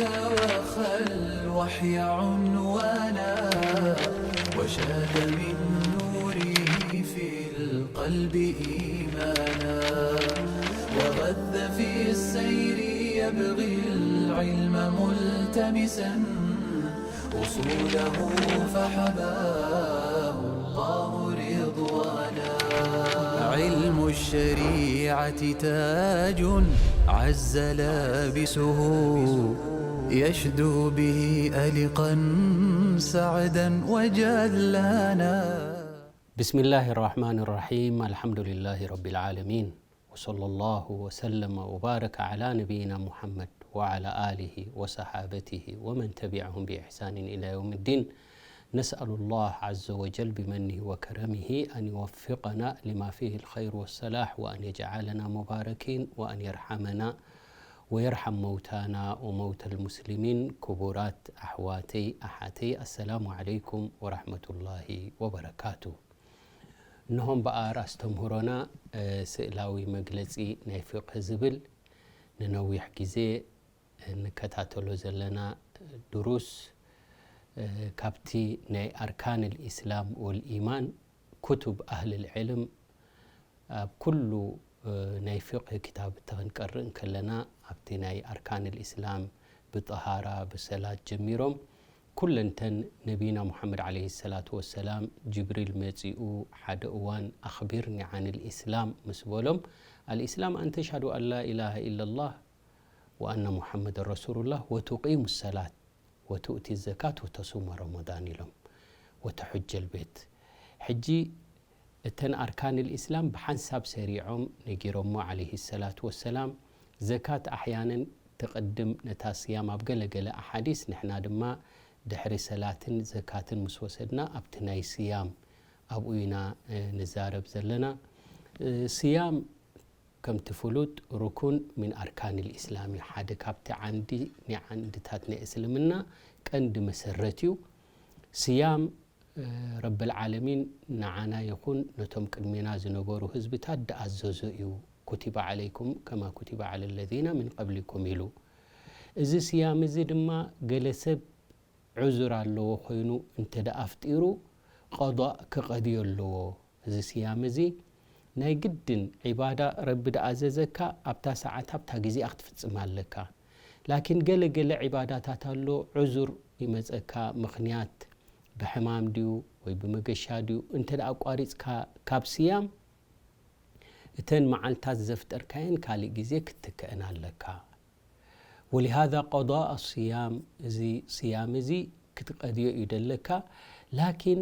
وخى الوحي عنوانا، وشاد من نوره في القلب إيمانا، وغذ في السير يبغي العلم ملتمسا، أصوله فحباه الله رضوانا. علم الشريعة تاج عز لابسه، يشدو به ألقا سعدا وجلانا. بسم الله الرحمن الرحيم. الحمد لله رب العالمين. وصلى الله وسلم وبارك على نبينا محمد وعلى آله وصحابته ومن تبعهم بإحسان إلى يوم الدين. نسأل الله عز وجل بمنه وكرمه أن يوفقنا لما فيه الخير والصلاح، وأن يجعلنا مباركين، وأن يرحمنا ويرحم موتانا وموتى المسلمين. ክቡራት ኣሕዋተይ ኣሓተይ፣ السلام عليكم ورحمة الله وبركاته። እንሆ እምበኣር ኣስተምህሮና፣ እ፣ ስእላዊ መግለጺ ናይ ፊቕህ ዝብል ንነዊሕ ግዜ እንከታተሎ ዘለና ድሩስ፣ እ፣ ካብቲ ናይ ኣርካን الإسلام والإيمان، كتب أهل العلم، ኣብ ኩሉ፣ እ፣ ናይ ፊቕህ ክታብ ተኽንቀርእ እንከለና፣ ኣብቲ ናይ ኣርካን الإسلام ብጠሃራ፣ ብሰላት ጀሚሮም፣ ኩለንተን ነቢና ሙሓመድ ዓለይሂ ሰላቱ ወሰላም ጅብሪል መጺኡ ሓደ እዋን ኣኽቢርኒ ዓን الإسلام ምስ በሎም፣ الإسلام أن تشهد أن لا إله إلا الله وأن محمدا رسول الله وتقيم الصلاة وتؤتي الزكاة وتصوم رمضان ኢሎም፣ وتحج البيت። ሕጂ እተን ኣርካን الإسلام ብሓንሳብ ሰሪዖም ነጊሮሞ ዓለይሂ ሰላቱ ወሰላም። ዘካት ኣሕያነን ትቕድም ነታ ስያም ኣብ ገለ ገለ ኣሓዲስ፣ ንሕና ድማ ድሕሪ ሰላትን ዘካትን ምስ ወሰድና ኣብቲ ናይ ስያም ኣብኡ ኢና፣ እ፣ ንዛረብ ዘለና። እ፣ ስያም ከምቲ ፍሉጥ ሩኩን ሚን ኣርካን الإسلام እዩ። ሓደ ካብቲ ዓንዲ ናይ ዓንድታት ናይ እስልምና ቀንዲ መሰረት እዩ። ስያም፣ እ፣ ረብል ዓለሚን ንዓና ይኹን ነቶም ቅድሜና ዝነበሩ ህዝብታት ድኣዘዞ እዩ። كتب عليكم كما كتب على الذين من قبلكم ኢሉ። እዚ ስያም እዚ ድማ ገለ ሰብ ዑዙር ኣለዎ ኮይኑ እንተ ደኣ ኣፍጢሩ ቀዷእ ክቐድዮ ኣለዎ። እዚ ስያም እዚ ናይ ግድን ዒባዳ ረቢ ደኣዘዘካ ኣብታ ሰዓት ኣብታ ግዜኣ ክትፍጽም ኣለካ። ላኪን ገለ ገለ ዒባዳታት ኣሎ ዑዙር ይመጸካ፣ ምኽንያት ብሕማም ድዩ ወይ ብመገሻ ድዩ እንተ ደኣ ኣቋሪጽካ ካብ ስያም እተን መዓልታት ዘፍጠርካየን ካልእ ግዜ ክትትክአን ኣለካ። ولهذا قضاء الصيام፣ እዚ ስያም እዚ ክትቀድዮ እዩ ደለካ። ላኪን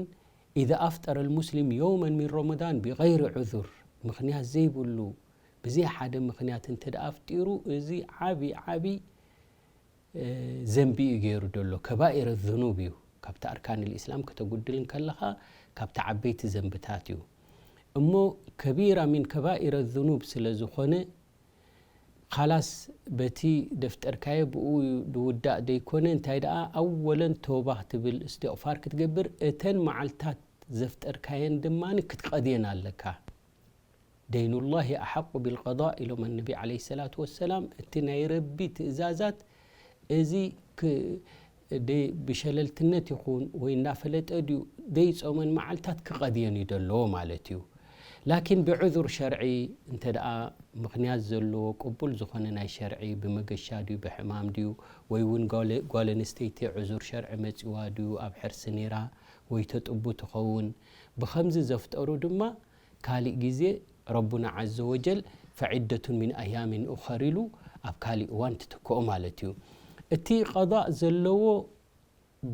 إذا أفطر المسلم يوما من رمضان بغير عذر፣ ምኽንያት ዘይብሉ ብዘይ ሓደ ምኽንያት እንተ ደኣ ኣፍጢሩ፣ እዚ ዓቢ ዓቢ፣ እ፣ ዘንቢ እዩ ገይሩ ደሎ። ከባኢረ ዝኑብ እዩ። ካብቲ ኣርካን الإسلام ከተጉድል እንከለኻ ካብቲ ዓበይቲ ዘንብታት እዩ። እሞ ከቢራ ሚን ከባኢረ ዝኑብ ስለ ዝኾነ፣ ኻላስ በቲ ደፍጠርካዮ ብኡ ድውዳእ ደይኮነ፣ እንታይ ደኣ ኣወለን ተውባ ክትብል እስትቕፋር ክትገብር፣ እተን መዓልታት ዘፍጠርካየን ድማ ክትቐድየን ኣለካ። دين الله أحق بالقضاء ኢሎም ኣነቢ ዓለይሂ ሰላቱ ወሰላም። እቲ ናይ ረቢ ትእዛዛት እዚ ክ-፣ ደይ-፣ ብሸለልትነት ይኹን ወይ እናፈለጠ ድዩ ደይጾመን መዓልታት ክቐድየን እዩ ደለዎ ማለት እዩ። ላኪን ብዕዙር ሸርዒ እንተ ደኣ ምኽንያት ዘለዎ ቅቡል ዝኾነ ናይ ሸርዒ፣ ብመገሻ ድዩ ብሕማም ድዩ ወይ እውን ጓል፣ ጓል ኣንስተይቲ ዕዙር ሸርዒ መጺዋ ድዩ ኣብ ሕርሲ ነይራ ወይ ተጥቡ ትኸውን፣ ብኸምዚ ዘፍጠሩ ድማ ካልእ ግዜ ረቡና ዓዘ ወጀል ፈዒደቱን ሚን ኣያሚን ኡኸር ኢሉ ኣብ ካልእ እዋን ትትክኦ ማለት እዩ። እቲ ቀዳእ ዘለዎ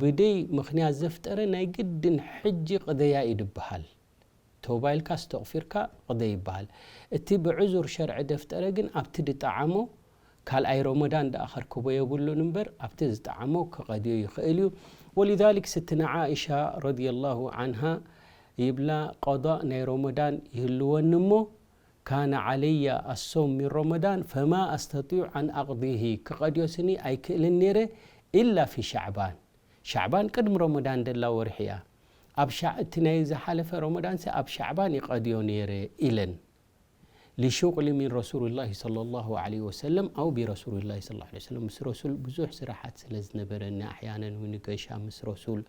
ብደይ ምኽንያት ዘፍጠረ ናይ ግድን ሕጂ ቅደያ እዩ ድበሃል። ተውባ ኢልካ ኣስተቕፊርካ ቅደይ ይበሃል። እቲ ብዕዙር ሸርዒ ደፍጠረ ግን ኣብቲ ድጠዓሞ ካልኣይ ረመዳን ደኣ ከርክቦ የብሉን እምበር ኣብቲ ዝጠዓሞ ክቐድዮ ይኽእል እዩ። ወሊዛሊክ ስትና ዓኢሻ ረዲየላሁ ዓንሃ ይብላ፣ ቀዳእ ናይ ረመዳን ይህልወኒ እሞ ካነ ዓለያ ኣሶም ሚን ረመዳን ፈማ ኣስተጢዑ ኣን ኣቕዲሂ፣ ክቐድዮ ስኒ ኣይክእልን ነይረ ኢላ ፊ ሻዕባን። ሻዕባን ቅድሚ ረመዳን ደላ ወርሒ እያ። ኣብ ሻዕ-፣ እቲ ናይ ዝሓለፈ ረመዳንሲ ኣብ ሻዕባን ይቐድዮ ነይረ ኢለን። ሊሹቅሊ ሚን ረሱሉላሂ ሰለላሁ ዐለይሂ ወሰለም ኣው ቢረሱሉላሂ ሰለላሁ ዐለይሂ ወሰለም፣ ምስ ረሱል ብዙሕ ስራሓት ስለ ዝነበረኒ፣ ኣሕያነን እውን ገሻ ምስ ረሱል፣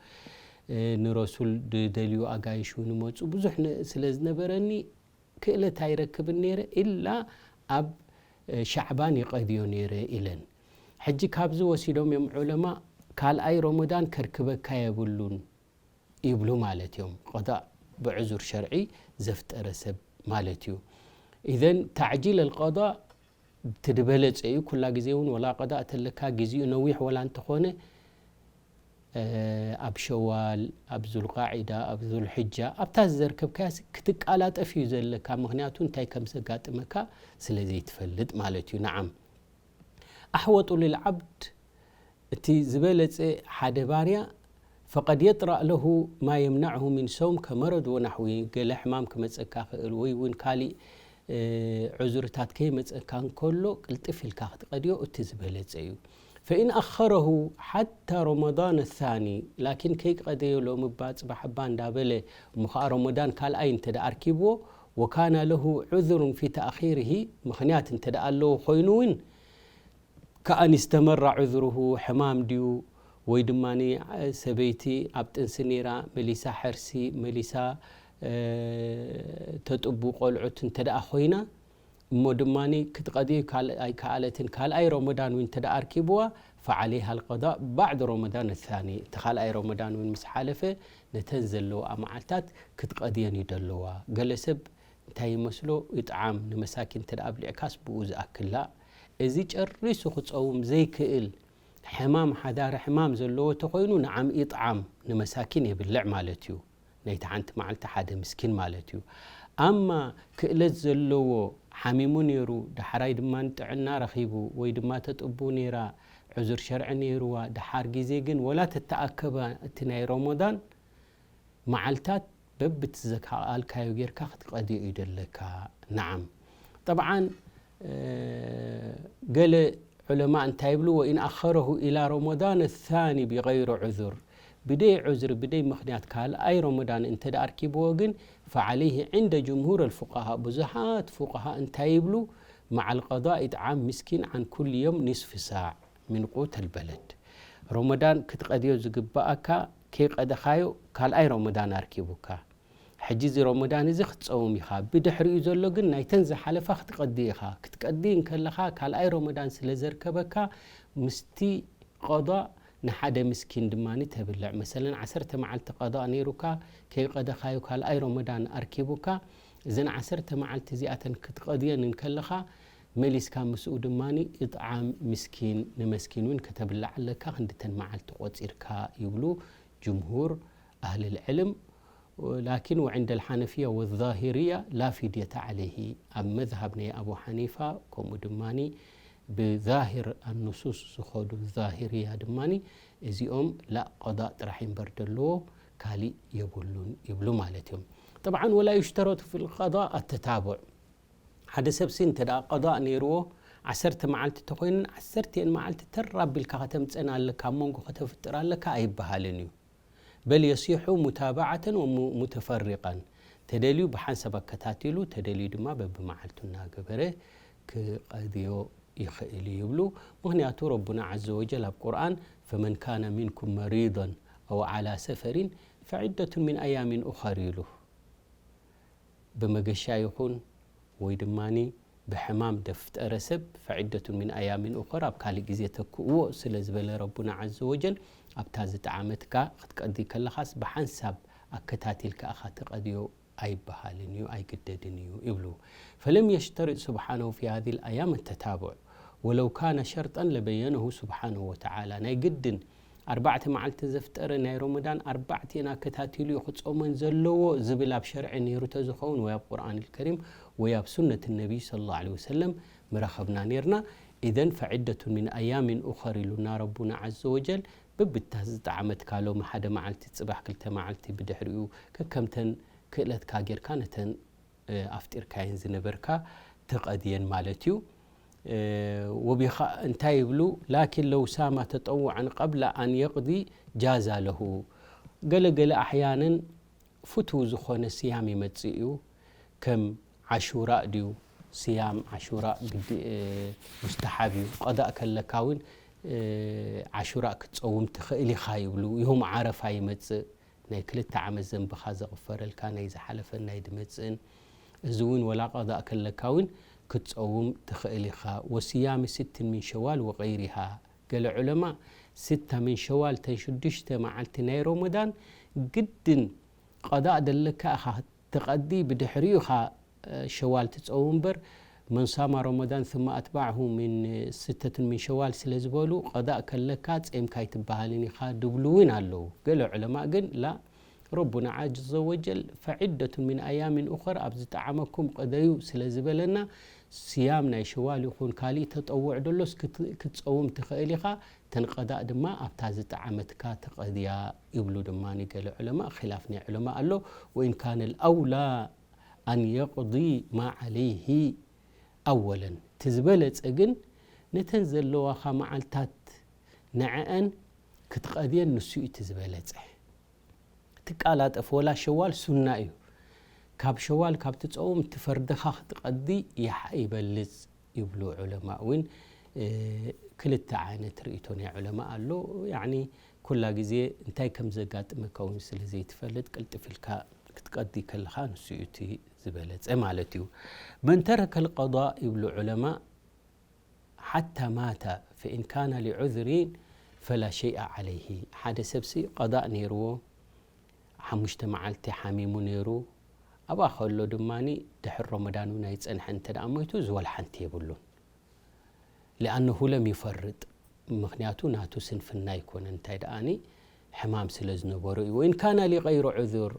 እ፣ ንረሱል ድደልዩ ኣጋይሽ እውን ይመፁ፣ ብዙሕ ነ-፣ ስለ ዝነበረኒ ክእለት ኣይረክብን ነይረ፣ ኢላ ኣብ፣ እ፣ ሻዕባን ይቀድዮ ነይረ ኢለን። ሕጂ ካብዚ ወሲዶም እዮም ዑለማ፣ ካልኣይ ረመዳን ከርክበካ የብሉን ይብሉ ማለት እዮም። ቀዳእ ብዕዙር ሸርዒ ዘፍጠረ ሰብ ማለት እዩ። ኢዘን ታዕጂል ኣልቀዳእ እቲ ዝበለጸ እዩ። ኩላ ግዜ እውን ወላ ቀዳእ ተለካ ግዜኡ ነዊሕ ወላ እንተኾነ፣ እ፣ ኣብ ሸዋል፣ ኣብ ዙልቃዒዳ፣ ኣብ ዙልሕጃ፣ ኣብታ ዘርከብካያ ክትቃላጠፍ እዩ ዘለካ። ምኽንያቱ እንታይ ከም ዘጋጥመካ ስለ ዘይትፈልጥ ማለት እዩ። ነዓም። ኣሕወጡ ልልዓብድ፣ እቲ ዝበለጸ ሓደ ባርያ፣ ፈቀድ የጥራእ ለሁ ማ የምናዕሁ ሚን ሰውም ከመረድ ወናሕዊ፣ ገለ ሕማም ክመጸካ ክእል ወይ እውን ካሊእ፣ እ፣ ዑዝርታት ከይመጸካ እንከሎ ቅልጥፍ ኢልካ ክትቀድዮ እቲ ዝበለጸ እዩ። ፈኢን ኣኸረሁ ሓታ ረመዳን ኣታኒ፣ ላኪን ከይቀደዮ ሎሚ እባ ጽባሕ እባ እንዳበለ እሞ ኸኣ ረመዳን ካልኣይ እንተ ደኣ ኣርኪብዎ፣ ወካነ ለሁ ዑዝሩን ፊ ተእኺርሂ፣ ምኽንያት እንተ ደኣ ኣለዎ ኮይኑ እውን፣ ከኣን እስተመራ ዑዝሩሁ፣ ሕማም ድዩ ወይ ድማ ሰበይቲ ኣብ ጥንሲ ነይራ መሊሳ ሕርሲ መሊሳ፣ እ፣ ተጥቡ ቆልዑት እንተ ደኣ ኮይና እሞ ድማ ክትቀድዮ ካል-፣ ኣይከኣለትን ካልኣይ ረመዳን እውን እንተ ደኣ ኣርኪብዋ ፈዓለይሃ ልቀዳእ ባዕድ ረመዳን ኣታኒ፣ እቲ ካልኣይ ረመዳን እውን ምስ ሓለፈ ነተን ዘለዋ መዓልታት ክትቀድየን እዩ ደለዋ። ገለ ሰብ እንታይ ይመስሎ? ይጥዓም ንመሳኪን እንተ ደኣ ኣብሊዕካስ ብኡ ዝኣክላ። እዚ ጨሪሱ ክጸውም ዘይክእል ሕማም፣ ሓዳሪ ሕማም ዘለዎ ተኾይኑ፣ ንዓም ኢጥዓም ንመሳኪን የብልዕ ማለት እዩ። ናይቲ ሓንቲ መዓልቲ ሓደ ምስኪን ማለት እዩ። ኣማ ክእለት ዘለዎ ሓሚሙ ነይሩ፣ ዳሕራይ ድማ ጥዕና ረኺቡ፣ ወይ ድማ ተጥቡ ነይራ፣ ዕዙር ሸርዒ ነይርዋ፣ ደሓር ግዜ ግን ወላ ተተኣከበ እቲ ናይ ረመዳን መዓልታት በብቲ ዘከኣልካዮ ጌርካ ክትቀድዮ እዩ ደለካ። ነዓም። ጠብዓን፣ እ፣ ገለ ዑለማ እንታይ ይብሉ? "ወኢን ኣኸረሁ ኢላ ረመዳን ኣታኒ ቢገይሪ ዑዙር", ብደይ ዑዝሪ፣ ብደይ ምኽንያት ካልኣይ ረመዳን እንተ ደኣ ኣርኪብዎ ግን፣ ፈዓለይሂ ዕንደ ጅምሁር ኣልፉቃሃ፣ ብዙሓት ፉቃሃ እንታይ ይብሉ? መዓል ቀዳእ ኢጥዓም ምስኪን ዓን ኩል ዮም ኒስፊ ሳዕ ሚን ቁት ኣልበለድ። ረመዳን ክትቀድዮ ዝግብኣካ ከይቀደኻዮ ካልኣይ ረመዳን ኣርኪቡካ። ሕጂ እዚ ረመዳን እዚ ክትጸውም ኢኻ። ብድሕሪኡ ዘሎ ግን ናይተን ዝሓለፋ ክትቀዲ ኢኻ። ክትቀዲ እንከለኻ ካልኣይ ረመዳን ስለ ዘርከበካ ምስቲ ቀዳእ ንሓደ ምስኪን ድማ ተብልዕ። መሰለን ዓሰርተ መዓልቲ ቀዳእ ነይሩካ፣ ከይቀደኻዮ ካልኣይ ረመዳን ኣርኪቡካ። እዘን ዓሰርተ መዓልቲ እዚኣተን ክትቀድየን እንከለኻ መሊስካ ምስኡ ድማ ኢጥዓም ምስኪን ንመስኪን እውን ከተብልዕ ኣለካ፣ ክንድተን መዓልቲ ቆጺርካ ይብሉ ጅምሁር ኣህልል ዕልም። ላኪን ወዕንደ ልሓነፍያ ወዛሂርያ ላ ፊድየተ ዓለይሂ፣ ኣብ መዝሃብ ናይ ኣቡ ሓኒፋ ከምኡ ድማ ብዛሂር ኣኑሱስ ዝኸዱ ዛሂርያ ድማ እዚኦም ላ ቀዳእ ጥራሕ እምበር ደለዎ ካሊእ የብሉን ይብሉ ማለት እዮም። ጠብዓን ወላ ዩሽተረጡ ፊ ልቀዳእ ኣተታቡዕ፣ ሓደ ሰብሲ እንተ ደኣ ቀዳእ ነይርዎ ዓሰርተ መዓልቲ ተኾይነን ዓሰርቲኤን መዓልቲ ተር ኣቢልካ ከተምፀን ኣለካ፣ ኣብ መንጎ ከተፍጥር ኣለካ ኣይበሃልን እዩ። በል የሲሑ ሙታባዓተን ወሙተፈሪቀን፣ ተደልዩ ብሓንሳብ ኣከታቲሉ፣ ተደልዩ ድማ በብመዓልቱ እናገበረ ክቐድዮ ይኽእል እዩ ይብሉ። ምኽንያቱ ረቡና ዓዘ ወጀል ኣብ ቁርኣን ፈመን ካነ ሚንኩም መሪዶን ኣው ዓላ ሰፈሪን ፈዒደቱን ሚን ኣያሚን ኡኸር ኢሉ። ብመገሻ ይኹን ወይ ድማ ብሕማም ደፍጠረ ሰብ ፈዒደቱን ሚን ኣያሚን ኡኸር፣ ኣብ ካልእ ግዜ ተክእዎ ስለ ዝበለ ረቡና ዓዘ ወጀል፣ ኣብታ ዝጠዓመትካ ክትቀዲ ከለኻስ ብሓንሳብ ኣከታቲልካ ኢኻ ትቐድዮ ኣይበሃልን እዩ፣ ኣይግደድን እዩ ይብሉ። ፈለም የሽተርጥ ስብሓነሁ ፊ ሃዚ ልኣያም ተታቡዕ ወለው ካነ ሸርጠን ለበየነሁ ስብሓነሁ ወተዓላ። ናይ ግድን ኣርባዕተ መዓልቲ ዘፍጠረ ናይ ረመዳን ኣርባዕቲኤን ኣከታቲሉ እዩ ክጾመን ዘለዎ ዝብል ኣብ ሸርዒ ነይሩ ተዝኸውን ወይ ኣብ ቁርኣን ልከሪም ወይ ኣብ ሱነት ነቢይ ሰለላሁ ዐለይሂ ወሰለም ምረኸብና ነይርና። ኢዘን ፈዒደቱን ሚን ኣያሚን ኡኸር ኢሉና ረቡና ዓዘ ወጀል። ብብታ ዝጠዓመትካ ሎሚ ሓደ መዓልቲ፣ ጽባሕ ክልተ መዓልቲ፣ ብድሕሪኡ ከከምተን ክእለትካ ጌርካ ነተን፣ እ፣ ኣፍጢርካየን ዝነበርካ ትቐድየን ማለት እዩ። እ፣ ወቢኻ እንታይ ይብሉ? ላኪን ለው ሳማ ተጠውዐን ቀብለ ኣን የቕዲ ጃዛ ለሁ። ገለ ገለ ኣሕያነን ፍቱው ዝኾነ ስያም ይመጽእ እዩ። ከም ዓሹራእ ድዩ፣ ስያም ዓሹራ ግዲ-፣ እ፣ ሙስተሓብ እዩ። ቀዳእ ከለካ እውን፣ እ፣ ዓሹራ ክትጸውም ትኽእል ኢኻ ይብሉ። ዮም ዓረፋ ይመጽእ፣ ናይ ክልተ ዓመት ዘንብኻ ዘቕፈረልካ፣ ናይ ዝሓለፈን ናይ ድመጽእን። እዚ እውን ወላ ቀዳእ ከለካ እውን ክትጸውም ትኽእል ኢኻ። ወስያሚ ስትን ሚን ሸዋል ወገይሪሃ። ገለ ዑለማ ስታ ሚን ሸዋል፣ ተን ሽዱሽተ መዓልቲ ናይ ረመዳን ግድን ቀዳእ ደለካ ኢኻ ትቐዲ፣ ብድሕሪኡ ኢኻ፣ እ፣ ሸዋል ትጸውም እምበር፣ መን ሳማ ረመዳን ثم أتبعه من ستة من شوال ስለ ዝበሉ፣ ቀዳእ ከለካ ጼምካ ኣይትበሃልን ኢኻ ድብሉ እውን ኣለዉ። ገለ ዑለማእ ግን ላ፣ ረቡና ዓዘ ወጀል ፈዒደቱን ሚን ኣያሚን ኡኸር፣ ኣብ ዝጠዓመኩም ቅደዩ ስለ ዝበለና፣ ስያም ናይ ሸዋል ይኹን ካሊእ ተጠውዕ ደሎስ ክት-፣ ክትጸውም ትኽእል ኢኻ፣ ተን ቀዳእ ድማ ኣብታ ዝጠዓመትካ ትቐድያ ይብሉ ድማ ገለ ዑለማእ። ኺላፍ ናይ ዑለማእ ኣሎ። ወኢን ካነ ልኣውላ ኣን የቕዲ ማ ዓለይሂ ኣወለን። እቲ ዝበለጸ ግን ነተን ዘለዋኻ መዓልታት ንዐአን ክትቐድየን ንሱ እዩ እቲ ዝበለጸ። ትቃላጠፍ ወላ ሸዋል ሱና እዩ። ካብ ሸዋል ካብ ትጸውም እቲ ፈርድኻ ክትቐዲ ይሓ-፣ ይበልጽ ይብሉ ዑለማእ እውን። እ፣ ክልተ ዓይነት ርእይቶ ናይ ዑለማእ ኣሎ። ያዕኒ ኩላ ግዜ እንታይ ከም ዘጋጥመካ እውን ስለ ዘይትፈልጥ ቅልጥፍ ኢልካ ክትቀዲ ከለኻ ንሱ እዩ እቲ ዝበለጸ ማለት እዩ። መን ተረከ ልቀዳእ ይብሉ ዑለማእ ሓታ ማተ ፈኢን ካነ ሊዑዝሪን ፈላ ሸይአ ዓለይሂ። ሓደ ሰብሲ ቀዳእ ነይርዎ፣ ሓሙሽተ መዓልቲ ሓሚሙ ነይሩ። ኣብኣ ከሎ ድማ ድሕሪ ረመዳን እውን ኣይጸንሐ እንተ ደኣ ሞይቱ፣ እዚ ወላ ሓንቲ የብሉን። ሊኣነሁ ለም ይፈርጥ፣ ምኽንያቱ ናቱ ስንፍና ኣይኮነን፣ እንታይ ደኣኒ ሕማም ስለ ዝነበሮ እዩ። ወኢን ካነ ሊገይሪ ዑዙር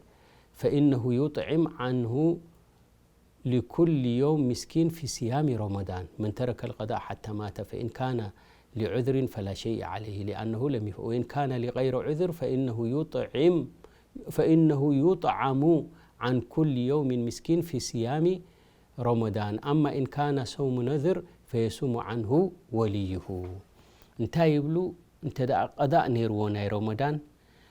ፈኢነሁ ዩጥዕም ዓንሁ ሊኩል ዮውም ሚስኪን ፊ ስያሚ ረመዳን። መን ተረከ ልቀዳእ ሓታ ማተ ፈኢን ካነ ሊዑዝሪን ፈላ ሸይአ ዓለይሂ ሊኣነሁ ለም ይፍ-፣ ወኢን ካነ ሊገይሪ ዑዝር ፈኢነሁ ዩጥዕም፣ ፈኢነሁ ዩጥዓሙ ዓን ኩል ዮውሚን ሚስኪን ፊ ስያሚ ረመዳን። ኣማ ኢን ካነ ሰውሙ ነዝር ፈየሱሙ ዓንሁ ወልይሁ። እንታይ ይብሉ? እንተ ደኣ ቀዳእ ነይርዎ ናይ ረመዳን፣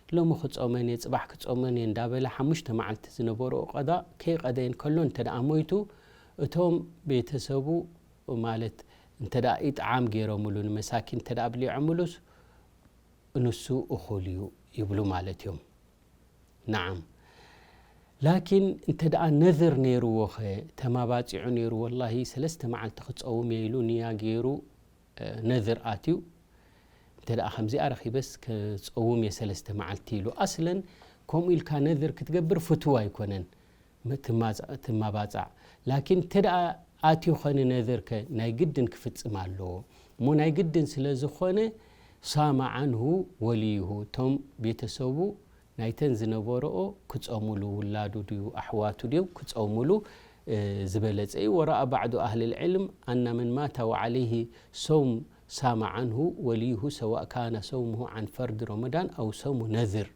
ሎሚ ክጾመን እየ፣ ጽባሕ ክጾመን እየ እንዳበለ ሓሙሽተ መዓልቲ ዝነበርኦ ቀዳእ ከይቀደየ እንከሎ እንተ ደኣ ሞይቱ፣ እቶም ቤተሰቡ ማለት እንተ ደኣ ኢጥዓም ገይሮምሉ፣ ንመሳኪን እንተ ደኣ ኣብሊዖምሉስ፣ ንሱ እኹል እዩ ይብሉ ማለት እዮም። ነዓም። ላኪን እንተ ደኣ ነዝር ነይርዎ ኸ፣ ተማባጺዑ ነይሩ፣ ወላሂ ሰለስተ መዓልቲ ክጸውም እየ ኢሉ ንያ ገይሩ፣ እ፣ ነዝር ኣትዩ፣ እንተ ደኣ ከምዚኣ ረኺበስ ክጸውም እየ ሰለስተ መዓልቲ ኢሉ። ኣስለን ከምኡ ኢልካ ነዝር ክትገብር ፍቱው ኣይኮነን፣ ም-፣ ትማጻ-፣ ትማባጻዕ። ላኪን እንተ ደኣ ኣትዩ ኸ ንነዝር ከ ናይ ግድን ክፍጽም ኣለዎ። እሞ ናይ ግድን ስለ ዝኾነ፣ ሳመ ዓንሁ ወልይሁ፣ እቶም ቤተሰቡ ናይተን ዝነበረኦ ክጸሙሉ፣ ውላዱ ድዩ ኣሕዋቱ ድዮም ክጸሙሉ፣ እ፣ ዝበለጸ እዩ። ወረኣ ባዕዱ ኣህሊ ልዕልም ኣና መን ማተ ወዓለይሂ ሰውም ሳመ ዓንሁ ወልይሁ ሰዋእ ካነ ሰውሙሁ ዓን ፈርድ ረመዳን ኣው ሰውሙ ነዝር።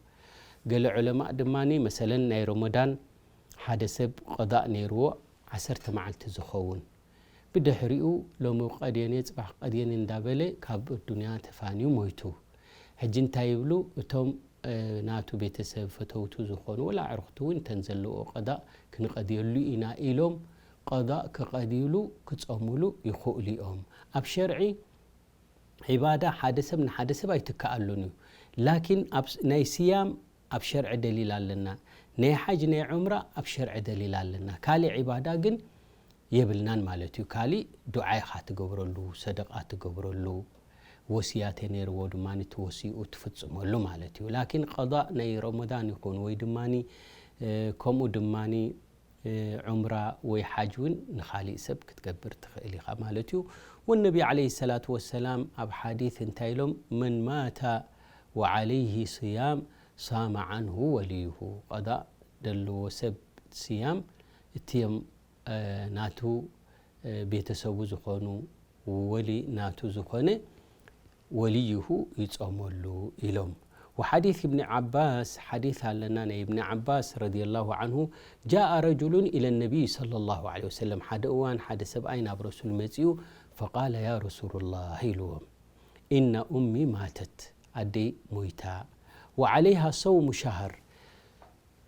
ገለ ዑለማእ ድማ መሰለን ናይ ረመዳን ሓደ ሰብ ቀዳእ ነይርዎ ዓሰርተ መዓልቲ ዝኸውን፣ ብድሕሪኡ ሎሚ ቀድየን እየ፣ ጽባሕ ቀድየን እንዳበለ ካብ ዱንያ ተፋንዩ ሞይቱ። ሕጂ እንታይ ይብሉ? እቶም፣ እ፣ ናቱ ቤተሰብ ፈተውቱ ዝኾኑ ወላ ኣዕሩኽቱ እውን እተን ዘለዎ ቀዳእ ክንቐድየሉ ኢና ኢሎም ቀዳእ ክቐድዩሉ ክጸሙሉ ይኽእሉ እዮም። ኣብ ሸርዒ ዒባዳ ሓደ ሰብ ንሓደ ሰብ ኣይትከኣሉን እዩ። ላኪን ኣብ ስ-፣ ናይ ስያም ኣብ ሸርዒ ደሊል ኣለና። ናይ ሓጅ ናይ ዑምራ ኣብ ሸርዒ ደሊል ኣለና። ካልእ ዒባዳ ግን የብልናን ማለት እዩ። ካልእ ዱዓ ኢኻ ትገብረሉ፣ ሰደቃ ትገብረሉ፣ ወስያተ ነይርዎ ድማ እቲ ወሲኡ ትፍጽመሉ ማለት እዩ። ላኪን ቀዳእ ናይ ረመዳን ይኹን ወይ ድማ፣ እ፣ ከምኡ ድማ እ፣ ዑምራ ወይ ሓጅ እውን ንኻሊእ ሰብ ክትገብር ትኽእል ኢኻ ማለት እዩ። ወነቢ ዓለይሂ ሰላቱ ወሰላም ኣብ ሓዲት እንታይ ኢሎም? መን ማተ ወዓለይሂ ስያም ሳመ ዓንሁ ወልዩሁ። ቀዳእ ደለዎ ሰብ ስያም እቲዮም፣ እ፣ ናቱ፣ እ፣ ቤተሰቡ ዝኾኑ ወሊ ናቱ ዝኾነ ወልይሁ ይጾመሉ ኢሎም። ወሓዲት እብኒ ዓባስ፣ ሓዲት ኣለና ናይ እብኒ ዓባስ ረዲየላሁ ዓንሁ፣ ጃአ ረጁሉን ኢለ ነቢይ ሰለላሁ ዐለይሂ ወሰለም፣ ሓደ እዋን ሓደ ሰብኣይ ናብ ረሱል መጺኡ፣ ፈቃለ ያ ረሱሉላህ ኢልዎም፣ ኢነ ኡሚ ማተት፣ ኣደይ ሞይታ፣ ወዓለይሃ ሰውሙ ሸህር፣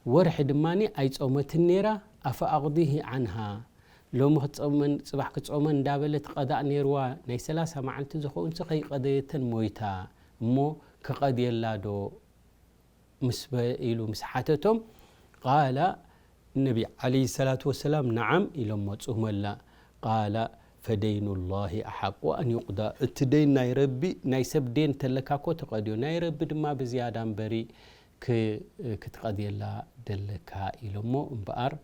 ወርሒ ድማ ኣይጾመትን ነይራ፣ ኣፈኣቕዲሂ ዓንሃ፣ ሎሚ ክጸመን ጽባሕ ክጸመን እንዳበለት ቀዳእ ነይርዋ ናይ ሰላሳ መዓልቲ ዝኾንሲ ከይቀደየተን ሞይታ እሞ ክቐድየላ ዶ ምስ በ-፣ ኢሉ ምስ ሓተቶም፣ ቃለ ነቢ ዓለይሂ ሰላቱ ወሰላም፣ ነዓም ኢሎሞ፣ ጹመላ። ቃለ ፈደይኑ ላሂ ኣሓቁ ኣን ዩቅዳ፣ እቲ ደይን ናይ ረቢ፣ ናይ ሰብ ደይን ተለካ እኮ ትቐድዮ፣ ናይ ረቢ ድማ ብዝያዳ እምበሪ ክ-፣ ክትቐድየላ ደለካ ኢሎሞ፣ እምበኣር፣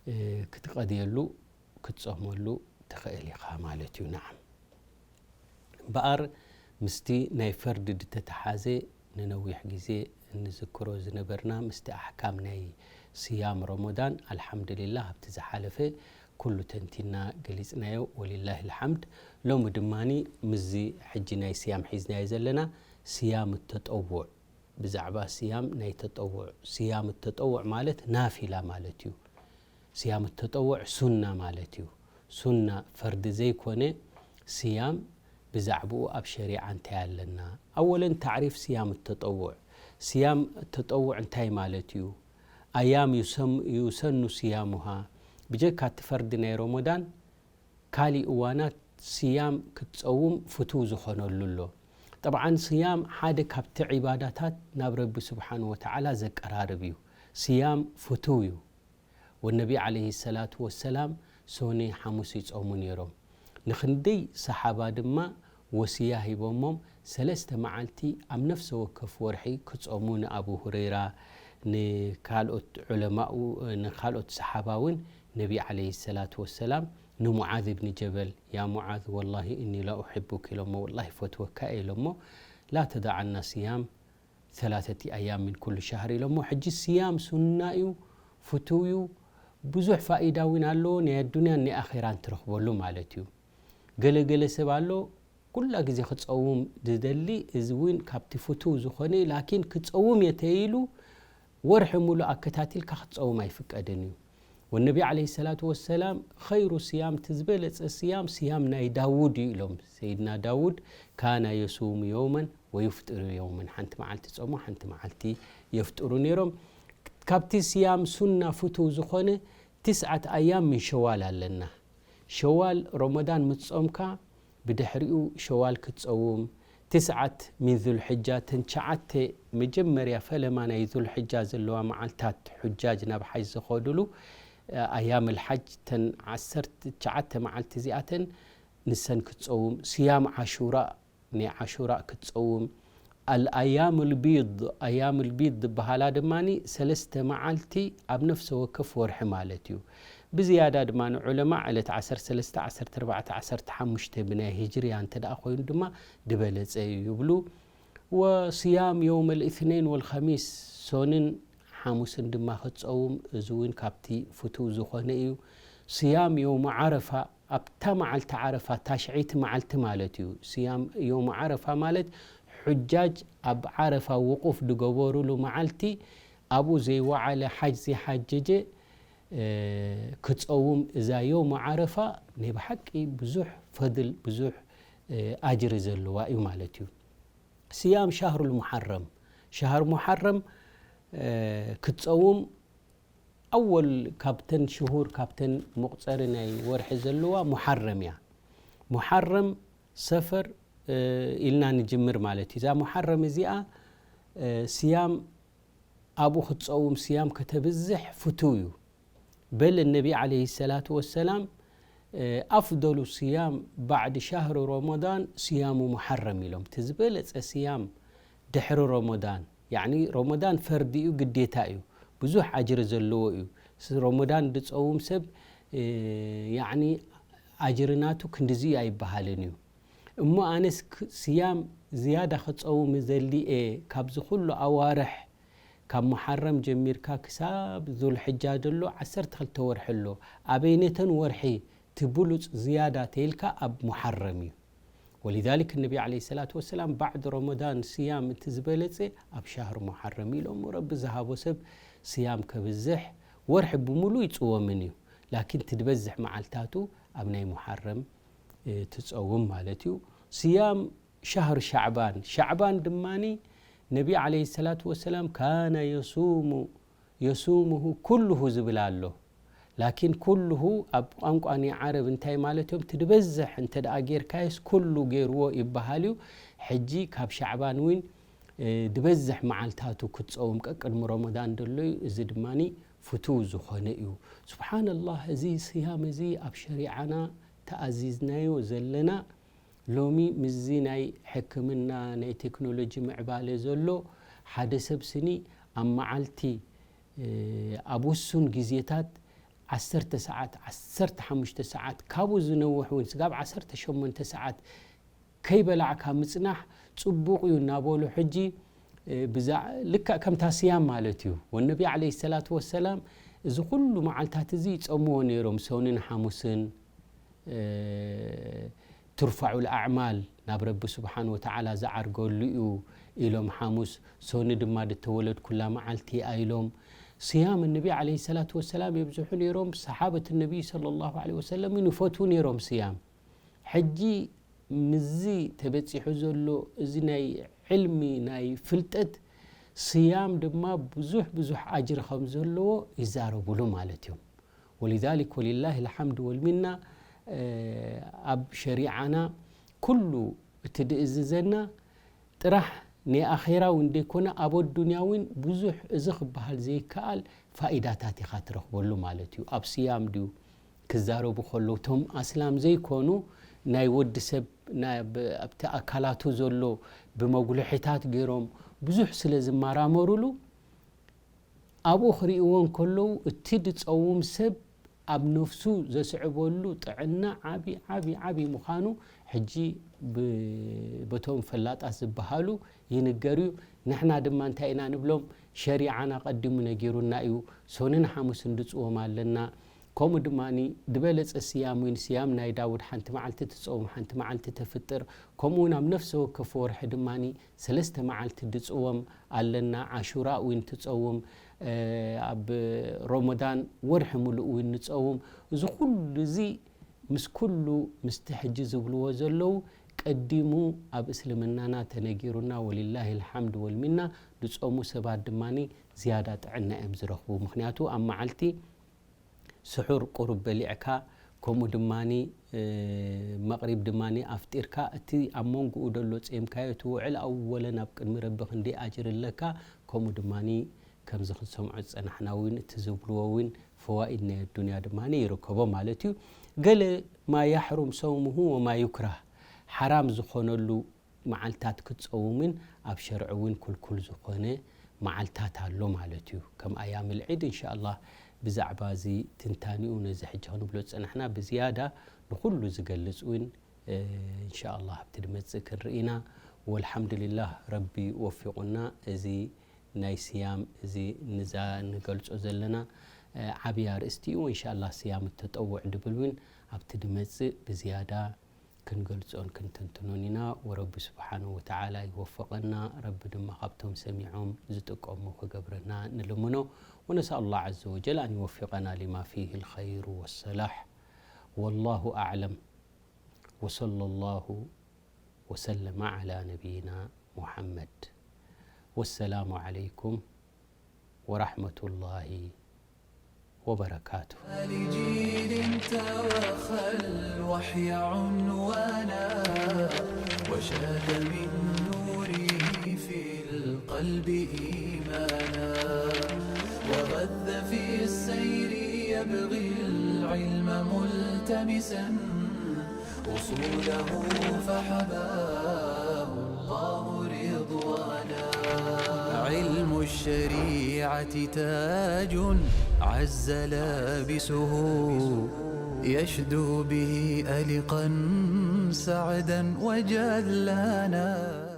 እ፣ ክትቐድየሉ ክትጾመሉ ትኽእል ኢኻ ማለት እዩ። ነዓም። እምበኣር ምስቲ ናይ ፈርዲ ድተተሓዘ ንነዊሕ ግዜ እንዝክሮ ዝነበርና ምስቲ ኣሕካም ናይ ስያም ረመዳን፣ ኣልሓምዱሊላህ፣ ኣብቲ ዝሓለፈ ኩሉ ተንቲና ገሊጽናዮ፣ ወሊላሂ ልሓምድ። ሎሚ ድማኒ ምስዚ ሕጂ ናይ ስያም ሒዝናዮ ዘለና ስያም ተጠውዕ፣ ብዛዕባ ስያም ናይ ተጠውዕ፣ ስያም ተጠውዕ ማለት ናፊላ ማለት እዩ። ስያም ተጠውዕ ሱና ማለት እዩ። ሱና ፈርዲ ዘይኮነ ስያም ብዛዕባኡ ኣብ ሸሪዓ እንታይ ኣለና? ኣወለን ታዕሪፍ ስያም ተጠውዕ። ስያም ተጠውዕ እንታይ ማለት እዩ? ኣያም ዩሰም-፣ ዩሰኑ ስያሙሃ። ብጀካ እቲ ፈርዲ ናይ ረመዳን ካሊእ እዋናት ስያም ክትጸውም ፍቱው ዝኾነሉ ኣሎ። ጠብዓን ስያም ሓደ ካብቲ ዒባዳታት ናብ ረቢ ስብሓን ወተዓላ ዘቀራርብ እዩ። ስያም ፍቱው እዩ። ወነቢ ዓለይሂ ሰላቱ ወሰላም ሶኒ ሓሙስ ይጾሙ ነይሮም። ንኽንደይ ሰሓባ ድማ ወስያ ሂቦሞም ሰለስተ መዓልቲ ኣብ ነፍሰ ወከፍ ወርሒ ክጾሙ ንኣቡ ሁረይራ፣ ንካልኦት ዑለማኡ፣ ንካልኦት ሰሓባ እውን ነቢ ዓለይሂ ሰላቱ ወሰላም ንሙዓዝ ብኒ ጀበል፣ "ያ ሙዓዝ ወላሂ እኒ ላ ኡሕቡክ" ኢሎሞ፣ "ወላሂ ፈትወካ እየ" ኢሎሞ፣ "ላ ተዳዓና ስያም ሰላሰቲ ኣያም ምን ኩሉ ሻህር" ኢሎሞ። ሕጂ ስያም ሱና እዩ፣ ፍቱው እዩ፣ ብዙሕ ፋኢዳ እውን ኣለዎ፣ ናይ ኣዱንያን ናይ ኣኼራን ትረኽበሉ ማለት እዩ። ገለ ገለ ሰብ ኣሎ፣ ኩላ ግዜ ክጸውም ዝደሊ፣ እዚ እውን ካብቲ ፍቱው ዝኾነ እዩ፣ ላኪን ክጸውም እየ ተይሉ ወርሒ ሙሉእ ኣከታቲልካ ክትጸውም ኣይፍቀድን እዩ። ወነቢ ዓለይሂ ሰላቱ ወሰላም፣ "ኸይሩ ስያም፣ እቲ ዝበለጸ ስያም፣ ስያም ናይ ዳውድ እዩ" ኢሎም። ሰይድና ዳውድ፣ "ካነ የሱሙ የውመን ወዩፍጥሩ የውመን"፣ ሓንቲ መዓልቲ ጾሙ፣ ሓንቲ መዓልቲ የፍጥሩ ነይሮም። ካብቲ ስያም ሱና ፍቱው ዝኾነ ትስዓት ኣያም ምን ሸዋል ኣለና። ሸዋል፣ ረመዳን ምስ ጾምካ፣ ብድሕሪኡ ሸዋል ክትጸውም፣ ትስዓት ሚን ዙልሕጃ፣ ተን ትሽዓተ መጀመርያ ፈለማ ናይ ዙልሕጃ ዘለዋ መዓልታት፣ ሑጃጅ ናብ ሓጅ ዝኸዱሉ፣ ኣያም ልሓጅ፣ ተን ዓሰርተ ትሽዓተ መዓልቲ እዚኣተን ንሰን ክትጸውም፣ ስያም ዓሹራ፣ ናይ ዓሹራ ክትጸውም፣ ኣልኣያም ልቢድ፣ ኣያም ልቢድ ዝበሃላ ድማኒ ሰለስተ መዓልቲ ኣብ ነፍሰ ወከፍ ወርሒ ማለት እዩ። ብዝያዳ ድማ ንዑለማ ዕለት ዓሰርተ ሰለስተ፣ ዓሰርተ ኣርባዕተ፣ ዓሰርተ ሓሙሽተ ብናይ ሂጅርያ እንተ ደኣ ኮይኑ ድማ ድበለጸ እዩ ይብሉ። ወስያም የውም ልእትነይን ወልኸሚስ፣ ሶንን ሓሙስን ድማ ክትጸውም፣ እዚ እውን ካብቲ ፍቱው ዝኾነ እዩ። ስያም የውም ዓረፋ፣ ኣብታ መዓልቲ ዓረፋ፣ ታሽዐይቲ መዓልቲ ማለት እዩ። ስያም የውም ዓረፋ ማለት፣ ሑጃጅ ኣብ ዓረፋ ውቁፍ ዝገበሩሉ መዓልቲ፣ ኣብኡ ዘይወዓለ፣ ሓጅ ዘይሓጀጀ፣ እ፣ ክጸውም፣ እዛ የውም ዓረፋ ናይ ብሓቂ ብዙሕ ፈድል፣ ብዙሕ፣ እ፣ ኣጅሪ ዘለዋ እዩ ማለት እዩ። ስያም ሻህሩል ሙሓረም፣ ሻህር ሙሓረም፣ እ፣ ክትጸውም፣ ኣወል ካብተን ሽሁር፣ ካብተን መቑጸሪ ናይ ወርሒ ዘለዋ ሙሓረም እያ። ሙሓረም፣ ሰፈር፣ እ፣ ኢልና ንጅምር ማለት እዩ። እዛ ሙሓረም እዚኣ፣ እ፣ ስያም ኣብኡ ክትጸውም፣ ስያም ከተብዝሕ ፍቱው እዩ። በል ነቢ ዓለይሂ ሰላቱ ወሰላም፣ እ፣ ኣፍደሉ ስያም ባዕድ ሻህሪ ረመዳን ስያሙ ሙሓረም ኢሎም። እቲ ዝበለጸ ስያም ድሕሪ ረመዳን፣ ያዕኒ ረመዳን ፈርዲ እዩ፣ ግዴታ እዩ፣ ብዙሕ ኣጅሪ ዘለዎ እዩ። ስ-፣ ረመዳን ዝጸውም ሰብ፣ እ፣ ያዕኒ ኣጅሪ ናቱ ክንድዚ እዩ ኣይበሃልን እዩ። እሞ ኣነስ ክ-፣ ስያም ዝያዳ ክጸውም እደሊ እየ፣ ካብዚ ኩሉ ኣዋርሕ፣ ካብ ሙሓረም ጀሚርካ ክሳብ ዙልሕጃ ዘሎ ዓሰርተ ክልተ ወርሒ ኣሎ። ኣበይነተን ወርሒ ትብሉጽ ዝያዳ ተይልካ ኣብ ሙሓረም እዩ። ወሊዛሊክ ነቢ ዓለይሂ ሰላቱ ወሰላም፣ ባዕድ ረመዳን ስያም እቲ ዝበለጸ ኣብ ሻህር ሙሓረም ኢሎም፣ ረቢ ዝሃቦ ሰብ ስያም ከብዝሕ፣ ወርሒ ብምሉእ ይጽወምን እዩ። ላኪን እቲ ዝበዝሕ መዓልታቱ ኣብ ናይ ሙሓረም፣ እ፣ ትጸውም ማለት እዩ። ስያም ሻህር ሻዕባን፣ ሻዕባን ድማኒ ነቢ ዓለይሂ ሰላቱ ወሰላም ካነ የሱሙ፣ የሱሙሁ ኩሉሁ ዝብል ኣሎ። ላኪን ኩልሁ ኣብ ቋንቋ ናይ ዓረብ እንታይ ማለት እዮም? እቲ ድበዝሕ እንተ ደኣ ጌርካዮስ ኩሉ ገይርዎ ይበሃል እዩ። ሕጂ ካብ ሻዕባን እውን፣ እ፣ ድበዝሕ መዓልታቱ ክትጸውም ቀቅድሚ ረመዳን ደሎ እዩ። እዚ ድማኒ ፍቱው ዝኾነ እዩ። ሱብሓነላህ፣ እዚ ስያም እዚ ኣብ ሸሪዓና ተኣዚዝናዮ ዘለና ሎሚ ምስዚ ናይ ሕክምና ናይ ቴክኖሎጂ ምዕባለ ዘሎ ሓደ ሰብ ስኒ ኣብ መዓልቲ፣ እ፣ ኣብ ውሱን ግዜታት ዓሰርተ ሰዓት፣ ዓሰርተ ሓሙሽተ ሰዓት፣ ካብኡ ዝነውሕ እውን ስጋብ ዓሰርተ ሸሞንተ ሰዓት ከይበላዕካ ምጽናሕ ጽቡቕ እዩ እናበሉ ሕጂ፣ እ፣ ብዛ-፣ ልክዕ ከምታ ስያም ማለት እዩ። ወነቢ ዓለይሂ ሰላቱ ወሰላም እዚ ኩሉ መዓልታት እዚ ይጸምዎ ነይሮም፣ ሰኑን ሓሙስን፣ እ፣ ትርፋዑል ኣዕማል ናብ ረቢ ስብሓን ወተዓላ ዝዓርገሉ እዩ ኢሎም፣ ሓሙስ፣ ሰኑ ድማ ድተወለድኩላ መዓልቲ እያ ኢሎም። ስያም ነቢ ዓለይሂ ሰላቱ ወሰላም የብዝሑ ነይሮም፣ ሰሓበት ነቢ ሰለላሁ ዐለይሂ ወሰለም እውን ይፈትዉ ነይሮም ስያም። ሕጂ ምስዚ ተበጺሑ ዘሎ እዚ ናይ ዕልሚ ናይ ፍልጠት ስያም ድማ ብዙሕ ብዙሕ ኣጅሪ ከም ዘለዎ ይዛረቡሉ ማለት እዮም። ወሊዛሊክ ወሊላሂ ልሓምድ ወልሚና፣ እ፣ ኣብ ሸሪዓና ኩሉ እቲ ድእዝዘና ጥራሕ ናይ ኣኼራ እውን ደይኮነ ኣብ ኣዱንያ እውን ብዙሕ እዚ ክበሃል ዘይከኣል ፋኢዳታት ኢኻ ትረኽበሉ ማለት እዩ። ኣብ ስያም ድዩ ክዛረቡ ከለዉ፣ እቶም ኣስላም ዘይኮኑ ናይ ወዲ ሰብ ናይ ብ-፣ ኣብቲ ኣካላቱ ዘሎ ብመጉልሒታት ገይሮም ብዙሕ ስለ ዝመራመሩሉ፣ ኣብኡ ክርእይዎ እንከለዉ፣ እቲ ድጸውም ሰብ ኣብ ነፍሱ ዘስዕበሉ ጥዕና ዓቢ፣ ዓቢ፣ ዓቢ ምዃኑ ሕጂ ብ-፣ በቶም ፈላጣት ዝበሃሉ ይንገር እዩ። ንሕና ድማ እንታይ ኢና ንብሎም? ሸሪዓና ቀዲሙ ነጊሩና እዩ። ሰኑን ሓሙስን ድጽዎም ኣለና። ከምኡ ድማ ድበለጸ ስያም እውን፣ ስያም ናይ ዳውድ፣ ሓንቲ መዓልቲ ትጸውም፣ ሓንቲ መዓልቲ ተፍጥር። ከምኡ እውን ኣብ ነፍሲ ወከፍ ወርሒ ድማ ሰለስተ መዓልቲ ድጽዎም ኣለና። ዓሹራ እውን ትጸውም፣ እ፣ ኣብ ረመዳን ወርሒ ምሉእ እውን ንጸውም። እዚ ኩሉ እዚ ምስ ኩሉ ምስቲ ሕጂ ዝብልዎ ዘለዉ ቀዲሙ ኣብ እስልምናና ተነጊሩና፣ ወሊላሂ ልሓምድ ወልሚና፣ ዝጾሙ ሰባት ድማ ዝያዳ ጥዕና እዮም ዝረኽቡ። ምኽንያቱ ኣብ መዓልቲ ስሑር ቁሩብ በሊዕካ፣ ከምኡ ድማኒ፣ እ፣ መቕሪብ ድማኒ ኣፍጢርካ፣ እቲ ኣብ መንጎኡ ደሎ ጼምካዮ ትውዕል፣ ኣወለን ኣብ ቅድሚ ረቢ ክንደይ ኣጅሪ ኣለካ፣ ከምኡ ድማኒ ከምዚ ክንሰምዖ ዝጸናሕና እውን፣ እቲ ዝብልዎ እውን ፈዋኢድ ናይ ኣዱንያ ድማኒ ይርከቦ ማለት እዩ። ገለ ማ ያሕሩም ሰውሙሁ ወማ ዩክራህ፣ ሓራም ዝኾነሉ መዓልታት ክትጸውምን ኣብ ሸርዒ እውን ክልኩል ዝኾነ መዓልታት ኣሎ ማለት እዩ። ከም ኣያምል ዒድ እንሻኣላህ ብዛዕባ እዚ ትንታኒኡ ነዚ ሕጂ ክንብሎ ዝጸናሕና ብዝያዳ ንኹሉ ዝገልጽ እውን፣ እ፣ እንሻኣላህ ኣብቲ ድመጽእ ክንርኢ ኢና። ወልሓምዱሊላህ ረቢ ወፊቑና እዚ ናይ ስያም እዚ ንዛ ንገልጾ ዘለና፣ እ፣ ዓብዪ ኣርእስቲ እዩ። እንሻኣላህ ስያም ተጠውዕ ድብል እውን ኣብቲ ድመጽእ ብዝያዳ ክንገልጾን ክንትንትኖን ኢና። ወረቢ ስብሓነሁ ወተዓላ ይወፍቐና። ረቢ ድማ ካብቶም ሰሚዖም ዝጥቀሙ ክገብረና ንልምኖ። ونسأل الله عز وجل أن يوفقنا لما فيه الخير والصلاح. والله أعلم. وصلى الله وسلم على نبينا محمد. والسلام عليكم ورحمة الله وبركاته. لجيل توخى الوحي عنوانا، وشاد من نوره في القلب إيمانا، وغذ في السير يبغي العلم ملتمسا، أصوله فحباه الله رضوانا. علم الشريعة تاج عز لابسه، يشدو به ألقا سعدا وجلانا.